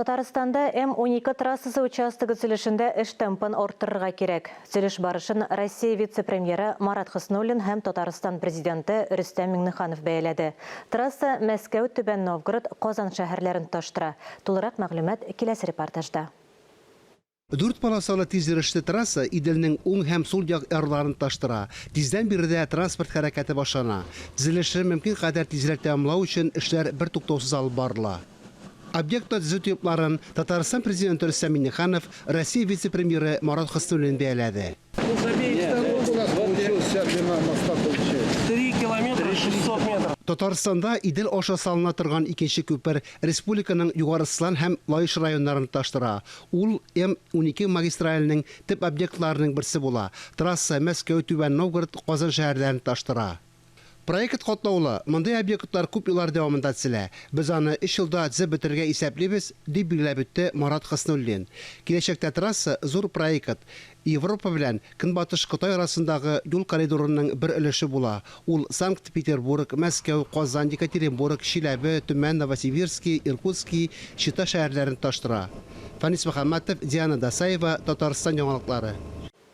Татарстанда М-12 трассасы участогы төзелешендә эш темпын арттырырга кирәк. Төзелеш барышын Россия вице-премьеры Марат Хөснуллин һәм Татарстан Президенты Рөстәм Миңнеханов бәяләде. Трасса Мәскәү, Түбән Новгород, Казан шәһәрләрен тоташтыра. Тулырак мәгълүмат киләсе репортажда. Дүрт полосалы тизйөрешле трасса Иделнең уң һәм сул як ярларын тоташтыра. Тиздән биредә транспорт хәрәкәте башлана. Төзелешне мөмкин кадәр тизрәк тәмамлау өчен эшләр бертуктаусыз алып барыла. Объектта төзү темпларын Татарстан Президенты Рөстәм Миңнеханов, Россия вице-премьеры Марат Хөснуллин бәяләде. Татарстанда Идел аша салына торган икенче күпер республиканың Югары Слан һәм Лаеш районнарын тоташтыра. Ул М-12 магистраленең төп объектларының берсе була. Трасса Мәскәү, Түбән Новгород, Казан шәһәрләрен тоташтыра. Проект катлаулы, мондый объектлар күп еллар дәвамында төзелә. Без аны өч елда төзеп бетерергә исәплибез, дип билгеләп үтте Марат Хөснуллин. Киләчәктә трасса зур проект, Европа белән Көнбатыш Кытай арасындагы юл коридорының бер өлеше була, ул Санкт-Петербург, Мәскәү, Казан, Екатеринбург, Чиләбе, Төмән, Новосибирски, Иркутски, Чита шәһәрләрен тоташтыра. Фәнис Мөхәммәтов, Диана Дасаева, Татарстан яңалыклары.